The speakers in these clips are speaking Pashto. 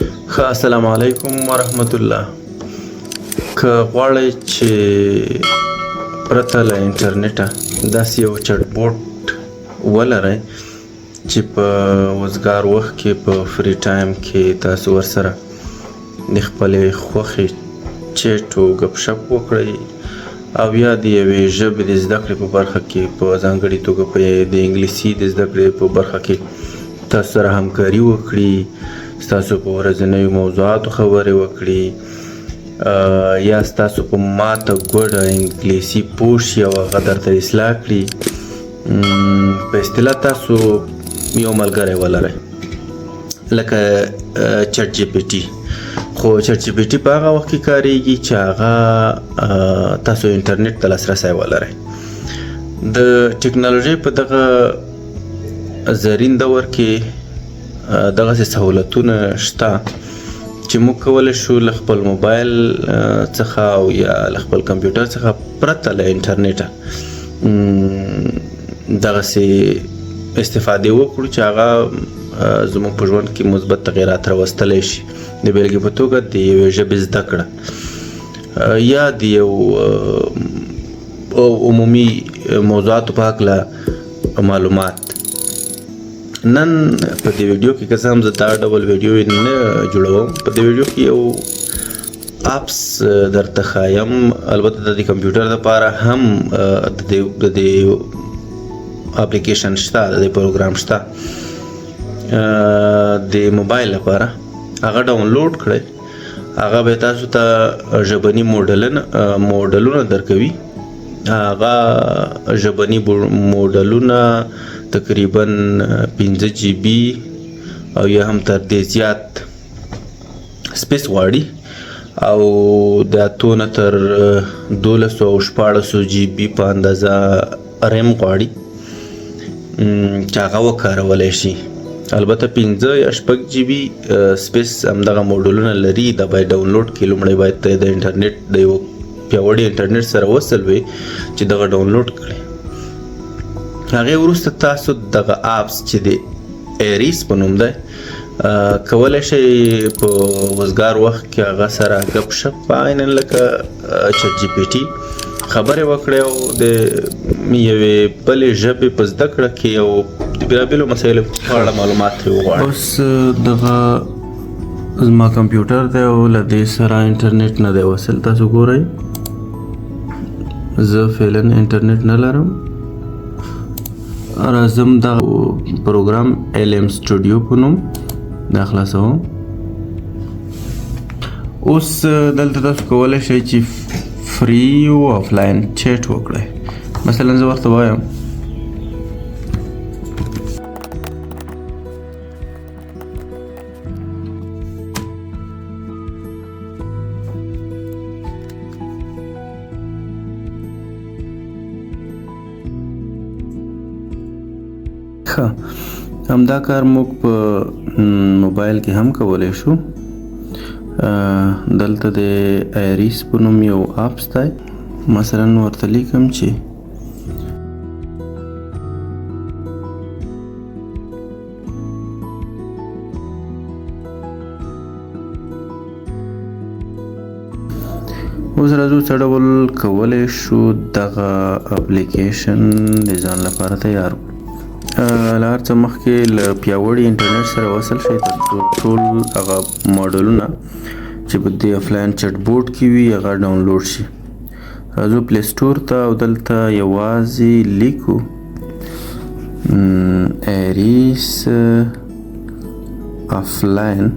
ښه، السلام علیکم ورحمت الله. که غواړئ چې پرته له انټرنیټه داسې یو چټبوټ ولرئ چې په وزګار وخت کې، په free time کې تاسو ورسره د خپلې خوښې چټ او ګپ شپ وکړئ، او یا د یوې ژبې د زده کړې په برخه کې، په ځانګړي توګه په د انګلیسي د زده کړې په برخه کې تاسو سره همکاري وکړي، ستاسو په ورځنیو موضوعاتو خبرې وکړي، یا ستاسو په ماته ګوډه انګلیسي پوه شي او هغه درته اصلاح کړي، په اصطلاح تاسو یو ملګری ولرئ لکه چټ جي پي ټي. خو چټ جي پي ټي په هغه وخت کې کاریږي چې هغه تاسو انټرنیټ ته لاسرسی ولرئ. د ټکنالوژۍ په دغه زرین دور کې دغسې سهولتونه شته چې موږ کولی شو له خپل موبایل څخه او یا له خپل کمپیوټر څخه پرته له انټرنیټه دغسې استفادې وکړو چې هغه زموږ په ژوند کې مثبت تغیرات راوستلی شي. د بېلګې په توګه د یوې ژبې زده کړه یا د یو عمومي موضوعاتو په هکله معلومات. نن په دې ویډیو کې، که څه هم زه دا ډول ویډیو نه جوړوم، په دې ویډیو کې یو apps درته ښایم. البته د دې کمپیوټر لپاره هم د دې اپلیکیشن شته، د دې پروګرام شته. د موبایل لپاره هغه ډاونلوډ کړئ، هغه به تاسو ته ژبني موډلونه درکوي. هغه ژبني موډلونه تقریبا 5 GB او یا هم تر دې زیات space غواړي، او د 8 نه تر 12 او 16 GB په اندازه ریم غواړي چې هغه وکارولی شي. البته 5 یا 6 GB space همدغه موډلونه لري. دا باید ډاونلوډ کړي. لومړی باید ته د انټرنیټ، د یو پیاوړي انټرنیټ سره وصل وي چې دغه ډاونلوډ کړي. هغې وروسته تاسو دغه apps چې د ایریس په نوم دی کولی شئ په وزګار وخت کې هغه سره ګپ شپ، عینا لکه چټ جي پي ټي خبرې وکړئ، او د یوې بلې ژبې په زده کړه کې او د بېلابېلو مسایلو په اړه معلومات ترې وغواړئ. اوس دغه زما کمپیوټر دی او له دې سره انټرنیټ نه دی وصل. تاسو ګورئ، زه فعلا انټرنیټ نه لرم. راځم دغه پروګرام ایل ایم سټوډیو په نوم دا خلاصوم. اوس دلته تاسو کولی شئ چې free او offline chat وکړئ. مثلا زه ورته وایم: ښه، همدا کار موږ په موبایل کې هم کولی شو. دلته د ایریس په نوم یو apps دی. مثلا ورته لیکم چې اوس راځو څه ډول کولی شو دغه اپلیکیشن د ځان لپاره تیار کړو. له هر څه مخکې له پیاوړي انټرنیټ سره وصل شئ، ترڅو ټول هغه ماډلونه چې په دې offline chat bot کې وي هغه ډاونلوډ شي. راځو Play Store ته او دلته یوازې لیکو ایریس offline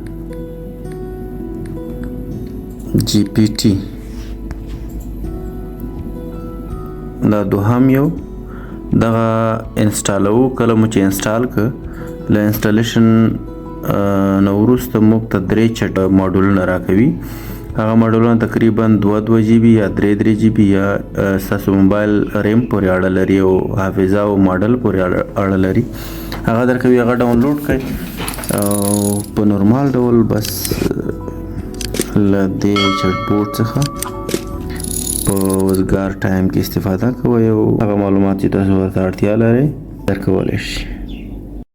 GPT. دا دوهم یو دغه install وو. کله مو چې install که، له installation نه وروسته موږ ته درې چټ ماډلونه راکوي. هغه ماډلونه تقریبا 2 2 GB یا 3 3 GB یا ستاسو موبایل ریم پورې اړه لري او حافظه او ماډل پورې اړه لري، هغه درکوي. هغه ډاونلوډ کړئ او په نورمال ډول بس له دې چټ بوټ څخه په وزګار time کې استفاده کوئ او هغه معلومات چې تاسو ورته اړتیا لرئ درکولی شي.